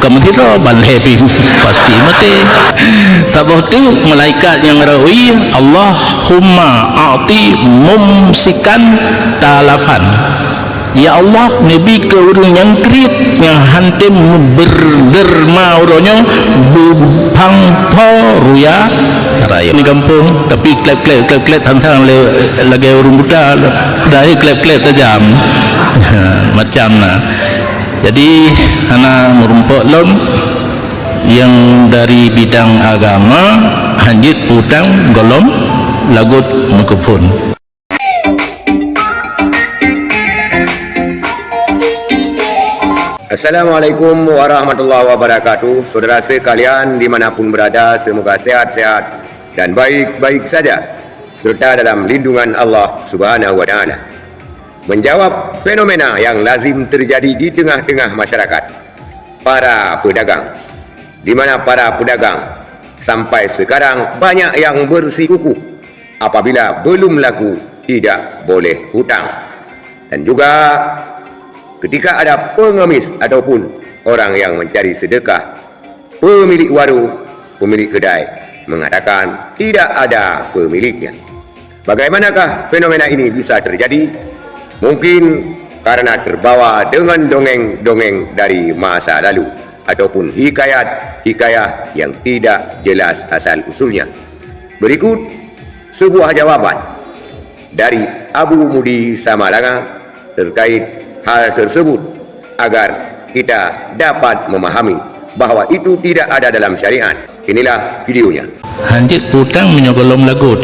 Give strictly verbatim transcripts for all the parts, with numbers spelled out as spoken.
Ka meusidroe ban lhèe pih pasti maté. Saboh teuk malaikat nyang rawi, "Allahumma a'ti mumsikan talafan." Ya Allah, neubi keu ureueng nyang kriet, nyang han tem beuderma uroe nyoe, beupang po raya. Rayeuk di gampông, tapi klep-klep, klep-klep, than-than lé, lagèe ureueng buta, dari klep-klep tajam. Macam na. Jadi, hana meurumpok lom nyang dari bidang agama, hanjeuet peutang gohlom lagot meukeupon. Assalamualaikum warahmatullahi wabarakatuh. Saudara sekalian dimanapun berada, semoga sehat-sehat dan baik-baik saja, serta dalam lindungan Allah Subhanahu wa Ta'ala. Menjawab fenomena yang lazim terjadi di tengah-tengah masyarakat, para pedagang, di mana para pedagang sampai sekarang banyak yang bersikukuh apabila belum laku tidak boleh hutang. Dan juga ketika ada pengemis ataupun orang yang mencari sedekah, pemilik warung, pemilik kedai mengatakan tidak ada pemiliknya. Bagaimanakah fenomena ini bisa terjadi? Mungkin karena terbawa dengan dongeng-dongeng dari masa lalu ataupun hikayat-hikayah yang tidak jelas asal-usulnya. Berikut sebuah jawaban dari Abu Mudi Samalanga terkait hal tersebut, agar kita dapat memahami bahwa itu tidak ada dalam syariat. Inilah videonya. Hanjeuet peutang meunyoe gohlom lagot.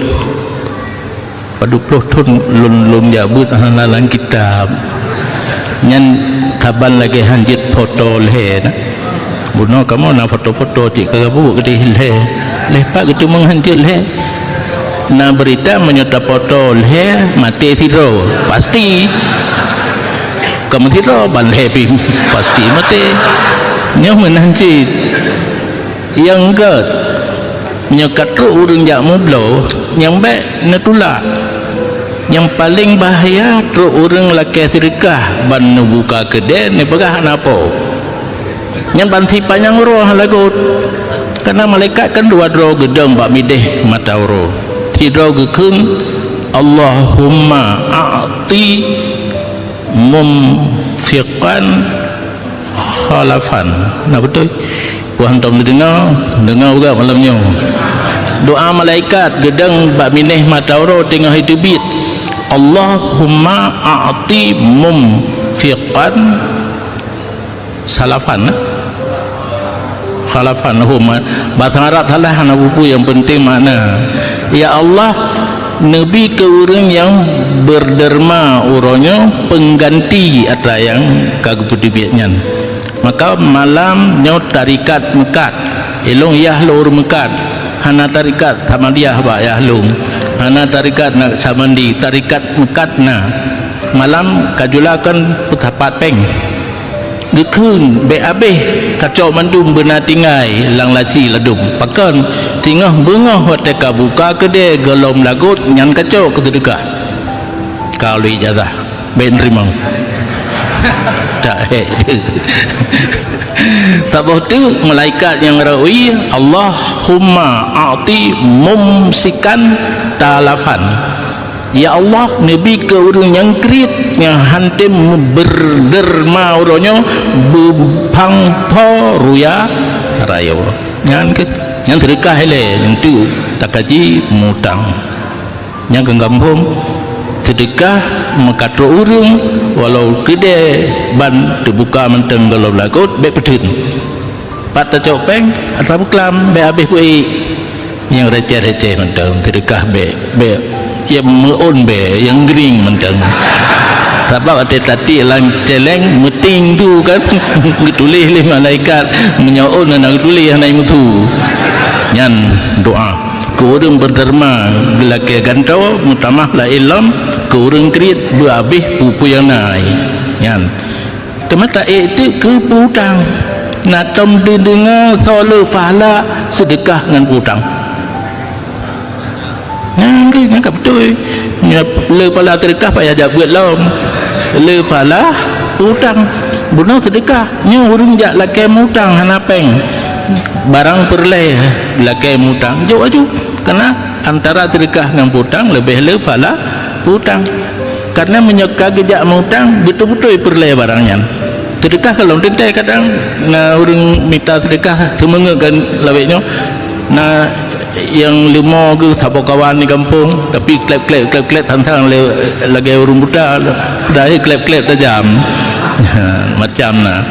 Padub ploh thon lôn, lôn jak beuet hana lam kitab. Nyan saban lagèe hanjeuet poto lhèe na. Bunoe kamoe na foto-foto cit ka gabuek keudeh lhèe. Lhèe pat geuteumeung hanjeuet lhèe. Na beurita meunyoe tapoto lhèe maté sidroe, pasti. Ka meusidroe ban lhèe pih pasti maté. Nyoe meunan cit. Nyang gèt, meunyoe ka trok ureueng jak meubloe, nyang bèk neutulak. Nyang paleng bahya trok ureueng lakèe seudeukah ban neubuka keudè neupeugah hana po. Nyan ban sipanyang uroe lagot. Kareuna malaikat kan dua droe geudong bak mideh mata uroe. Sidroe geukheun, "Allahumma a'ti mumsikan khalafan." Na beutôi? Wah, hantom neudeungoe, deungoe juga malam nyoe. Doa malaikat geudong bak mideh mata uroe teungoh jiteubiet, "Allahumma a'ti mumsikan salafan, eh? Khalafan." Oh, ma-, bahasa Arab salah, hana peue-peue, nyang penting makna. Ya Allah, neubi keu ureueng nyang beuderma uroe nyoe peungganti atra nyang ka geupeuteubiet nyan. Maka malam nyoe tarikat meukat. Ilôn yah lôn ureueng meukat. Hana tarikat Samadiyah bak yah lôn. Hana tarikat Naksyabandi, tarikat meukat na. Malam ka jula kon peusapat péng. Geukheun bèk abéh kacok mandum beuna tinggai lam laci ladôm. Pakon? Singoh beungoh watèe ka buka keudè gohlom lagot nyan kacok keu seudeukah. Ka lheueh ijazah, bèk neuteurimong. Tak hek. Saboh teuk malaikat nyang rawi, "Allahumma a'ti mumsikan talafan." Ya Allah, neubi keu ureueng nyang kriet, nyang han tem beuderma uroe nyoe, beupang po raya. Nyan keuh, nyan seudeukah ilèe, nyan teuk takaji mutang. Nyang keu gampông, seudeukah meukat trok ureueng, walau keudè ban teubuka mantong gohlom lagot, bèk peutheun. Pat tacok péng, atra beuklam, bèk abéh peuék. Nyang receh-receh mantong, seudeukah bèk, bèk, nyang meu'ôn bèk, nyang gring mantong. Sabab watèe tatiek lam cèlèng, meuting tu kan, geutuléh lé malaikat, meunyoe ôn hana geutuléh, hana jimeusue. Nyan doa. Keu ureueng beuderma geulakèe gantoe, meutamah laén lom, keu ureueng kriet beu abéh peue-peue nyang na. Nyan. Teuma taék teuk keu peutang. Na tom teudeungoe soe le pahala seudeukah ngon peutang. Nyan keuh, nyan ka beutôi. Nyan le pahala seudeukah payah jak beuet lom. Le pahala peutang. Bunoe seudeukah, nyoe ureuëng jak lakée mutang hana péng. Barang peureulée lakée mutang, jok aju. Karena antara seudeukah ngon putang leubeh le phala putang. Karena meunyoe ka geujak mutang, beutôi-beutôi peureulée barang nyan. Seudeukah ka lom teuntée kadang na ureuëng mita seudeukah seumeungeue kan lawét nyoe. Na nyang leumo geuh saboh kawan di gampông, tapi kleb-kleb, kleb-kleb sang-sang lé lagée ureuëng buta, dah kleb-kleb tajam. Macam na.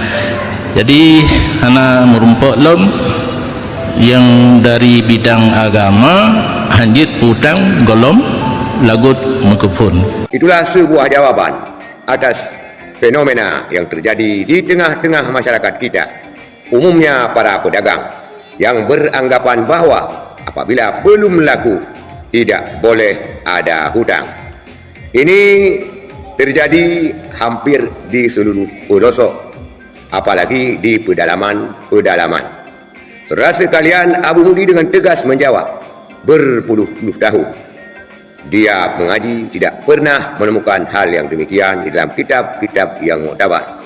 Jadi hana meurumpok lom nyang dari bidang agama hanjeuet putang golom lagot meukeupon. Itulah sebuah jawaban atas fenomena yang terjadi di tengah-tengah masyarakat kita, umumnya para pedagang yang beranggapan bahwa apabila belum laku, tidak boleh ada hutang. Ini terjadi hampir di seluruh pelosok, apalagi di pedalaman-pedalaman. Saudara sekalian, Abu Mudi dengan tegas menjawab, berpuluh-puluh tahun dia mengaji, tidak pernah menemukan hal yang demikian di dalam kitab-kitab yang muktabar.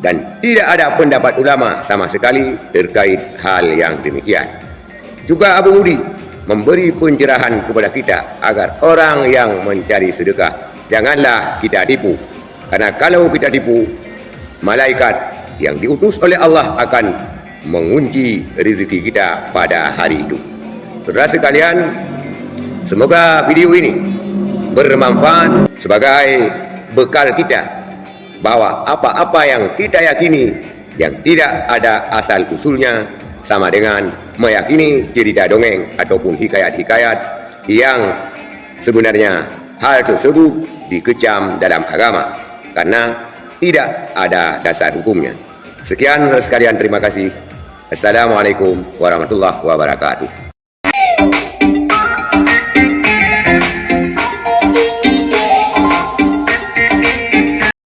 Dan tidak ada pendapat ulama sama sekali terkait hal yang demikian. Juga Abu Mudi memberi pencerahan kepada kita agar orang yang mencari sedekah, janganlah kita tipu. Karena kalau kita tipu, malaikat yang diutus oleh Allah akan mengunci rezeki kita pada hari itu. Saudara sekalian, semoga video ini bermanfaat sebagai bekal kita bahwa apa-apa yang kita yakini yang tidak ada asal usulnya sama dengan meyakini cerita dongeng ataupun hikayat-hikayat yang sebenarnya hal tersebut dikecam dalam agama karena tidak ada dasar hukumnya. Sekian sekalian, terima kasih. Assalamualaikum warahmatullahi wabarakatuh.